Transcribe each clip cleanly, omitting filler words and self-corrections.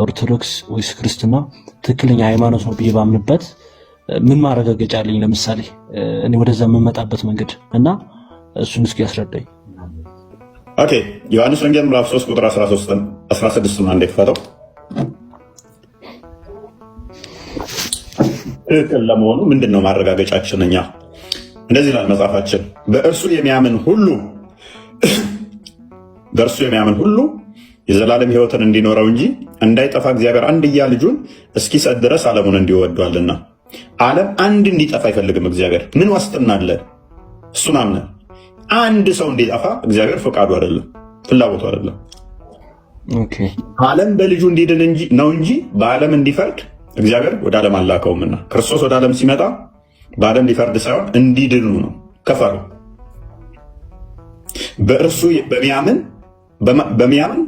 ኦርቶዶክስ ወይስ ክርስትና ትክክለኛ ሃይማኖት ነው ብዬ ባምንበት ምን ማረጋገጫ አለኝ? ለምሳሌ እኔ ወደዛ የምመጣበት መንገድ እና እሱን እስኪ ያስረዳኝ። Okay፣ ዮሐንስ ወንጌል ምዕራፍ 3 ቁጥር 13 16 አንዴ ክፈተው። ትክክል ለመሆኑ ምንድን ነው ማረጋገጫችን? እኛ እንደዚህ ይላል መጽሐፋችን፣ በእርሱ የሚያምን ሁሉ የዘላለም ሕይወትን እንዲኖረው እንጂ እንዳይጠፋ እግዚአብሔር አንድያ ልጁን እስኪሰጥ ድረስ ዓለሙን እንዲሁ ወዷልና። ዓለም አንድ እንዲጠፋ አይፈልግም እግዚአብሔር። ምን ዋስትና አለ? እሱን አምነን አንድ ሰው እንዲጠፋ እግዚአብሔር ፈቃዱ አይደለም፣ ፍላጎቱ አይደለም። ዓለም በልጁ እንዲድን ነው እንጂ በዓለም እንዲፈርድ እግዚአብሔር ወደ ዓለም አላከውምና ክርስቶስ ወደ ዓለም ሲመጣ በዓለም ሊፈርድ ሳይሆን እንዲድኑ ነው። ከፈሩ በእርሱ በሚያምን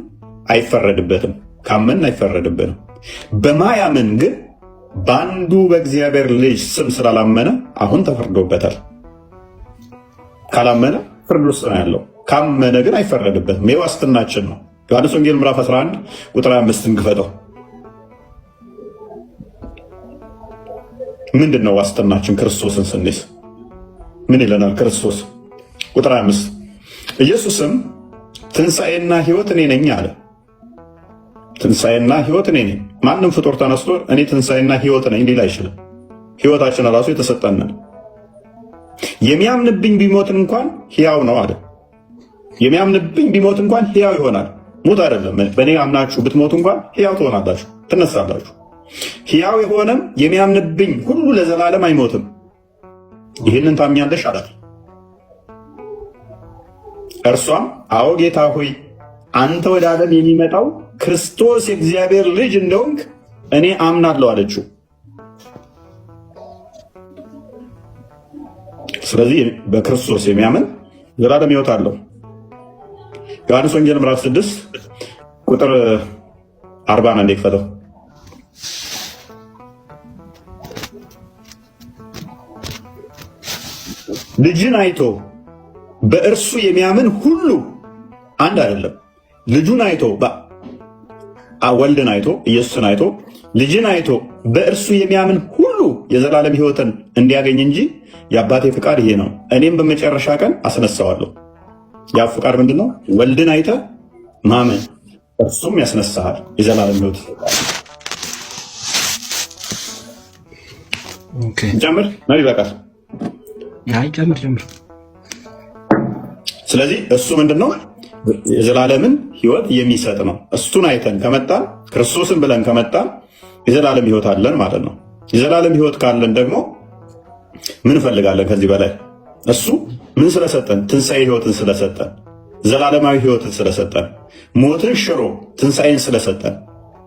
አይፈረድበትም። ካመን አይፈረድብንም። በማያምን ግን በአንዱ በእግዚአብሔር ልጅ ስም ስላላመነ አሁን ተፈርዶበታል። ካላመነ ፍርድ ውስጥ ነው ያለው። ካመነ ግን አይፈረድበትም። ይህ ዋስትናችን ነው። ዮሐንስ ወንጌል ምዕራፍ 11 ቁጥር 5ን ክፈተው። ምንድን ነው ዋስትናችን? ክርስቶስን ስንይዝ ምን ይለናል ክርስቶስ? ቁጥር 5 ኢየሱስም ትንሣኤና ሕይወት እኔ ነኝ አለ። ትንሣኤና ሕይወት እኔ ነኝ። ማንም ፍጡር ተነስቶ እኔ ትንሣኤና ሕይወት ነኝ ሊል አይችልም። ሕይወታችን ራሱ የተሰጠንን። የሚያምንብኝ ቢሞት እንኳን ሕያው ነው አለ። የሚያምንብኝ ቢሞት እንኳን ሕያው ይሆናል። ሙት አይደለም። በእኔ አምናችሁ ብትሞቱ እንኳን ሕያው ትሆናላችሁ፣ ትነሳላችሁ። ሕያው የሆነም የሚያምንብኝ ሁሉ ለዘላለም አይሞትም። ይህንን ታምኛለሽ አላት። እርሷም አዎ ጌታ ሆይ፣ አንተ ወደ ዓለም የሚመጣው ክርስቶስ የእግዚአብሔር ልጅ እንደሆንክ እኔ አምናለሁ አለችው። ስለዚህ በክርስቶስ የሚያምን ዘላለም ሕይወት አለው። ዮሐንስ ወንጌል ምዕራፍ 6 ቁጥር 40 አንዴ ክፈተው። ልጅን አይቶ በእርሱ የሚያምን ሁሉ፣ አንድ አይደለም። ልጁን አይቶ፣ ወልድን አይቶ፣ ኢየሱስን አይቶ፣ ልጅን አይቶ በእርሱ የሚያምን ሁሉ የዘላለም ሕይወትን እንዲያገኝ እንጂ የአባቴ ፍቃድ ይሄ ነው፣ እኔም በመጨረሻ ቀን አስነሳዋለሁ። ያ ፍቃድ ምንድን ነው? ወልድን አይተህ ማመን፣ እርሱም ያስነሳሃል፣ የዘላለም ሕይወት። ጨምር ነው ይበቃል? አይ፣ ጨምር ጨምር። ስለዚህ እሱ ምንድን ነው? የዘላለምን ሕይወት የሚሰጥ ነው። እሱን አይተን ከመጣን፣ ክርስቶስን ብለን ከመጣን የዘላለም ሕይወት አለን ማለት ነው። የዘላለም ሕይወት ካለን ደግሞ ምን እንፈልጋለን ከዚህ በላይ? እሱ ምን ስለሰጠን? ትንሣኤ ሕይወትን ስለሰጠን፣ ዘላለማዊ ሕይወትን ስለሰጠን፣ ሞትን ሽሮ ትንሣኤን ስለሰጠን።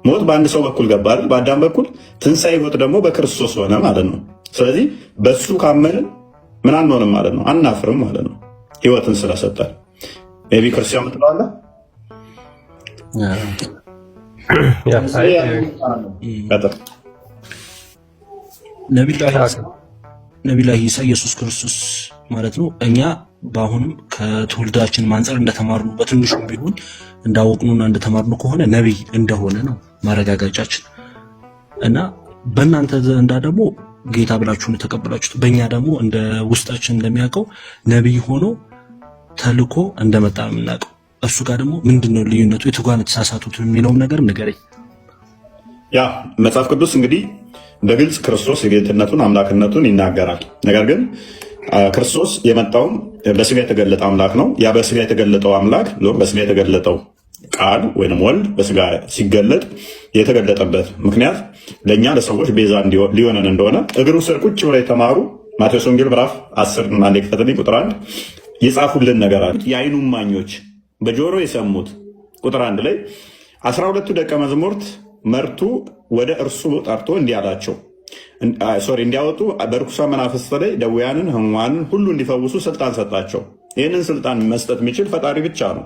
ሞት በአንድ ሰው በኩል ገባ አይደል? በአዳም በኩል። ትንሣኤ ሕይወት ደግሞ በክርስቶስ ሆነ ማለት ነው። ስለዚህ በእሱ ካመንን ምን አንሆንም ማለት ነው፣ አናፍርም ማለት ነው። ሕይወትን ስለሰጠን። Maybe ክርስቲያን ምትለዋለህ? ቀጥል። ነቢላህ ኢሳ ኢየሱስ ክርስቶስ ማለት ነው። እኛ በአሁንም ከትውልዳችን አንጻር እንደተማርነው፣ በትንሹም ቢሆን እንዳወቅነውና እንደተማርነው ከሆነ ነቢይ እንደሆነ ነው ማረጋገጫችን። እና በእናንተ ዘንዳ ደግሞ ጌታ ብላችሁ ነው የተቀበላችሁት። በእኛ ደግሞ እንደ ውስጣችን እንደሚያውቀው ነቢይ ሆኖ ተልኮ እንደመጣ ነው የምናውቀው። እሱ ጋር ደግሞ ምንድን ነው ልዩነቱ? የቱ ጋር ነው የተሳሳቱት የሚለውም ነገር ንገረኝ። ያ መጽሐፍ ቅዱስ እንግዲህ በግልጽ ክርስቶስ የጌትነቱን አምላክነቱን ይናገራል። ነገር ግን ክርስቶስ የመጣውም በስጋ የተገለጠ አምላክ ነው። ያ በስጋ የተገለጠው አምላክ፣ በስጋ የተገለጠው ቃል ወይም ወልድ በስጋ ሲገለጥ የተገለጠበት ምክንያት ለእኛ ለሰዎች ቤዛ ሊሆነን እንደሆነ እግሩ ስር ቁጭ ብለው የተማሩ፣ ማቴዎስ ወንጌል ምዕራፍ 10 አንዴ ክፈትልኝ፣ ቁጥር 1፣ የጻፉልን ነገር አለ። የዓይኑ እማኞች በጆሮ የሰሙት፣ ቁጥር 1 ላይ 12ቱ ደቀ መዛሙርት መርቱ ወደ እርሱ ጠርቶ እንዲህ አላቸው፣ sorry፣ እንዲያወጡ በርኩሳን መናፍስት ላይ ደውያንን ሕሙማንን ሁሉ እንዲፈውሱ ስልጣን ሰጣቸው። ይህንን ስልጣን መስጠት የሚችል ፈጣሪ ብቻ ነው።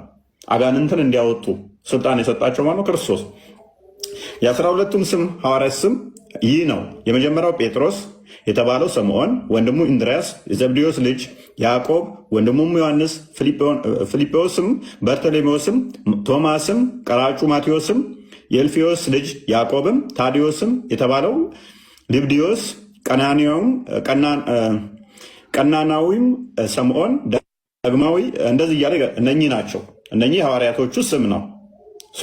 አጋንንትን እንዲያወጡ ስልጣን የሰጣቸው ማነው? ክርስቶስ። የ12ቱም ስም ሐዋርያት ስም ይህ ነው። የመጀመሪያው ጴጥሮስ የተባለው ስምዖን፣ ወንድሙ እንድርያስ፣ የዘብዴዎስ ልጅ ያዕቆብ፣ ወንድሙም ዮሐንስ፣ ፊልጶስም፣ በርተሎሜዎስም፣ ቶማስም፣ ቀራጩ ማቴዎስም፣ የእልፍዮስ ልጅ ያዕቆብም፣ ታዲዮስም የተባለው ልብድዮስ፣ ቀናናዊም ስምዖን፣ ዳግማዊ፣ እንደዚህ እያለ እነኚህ ናቸው። እነኚህ ሐዋርያቶቹ ስም ነው።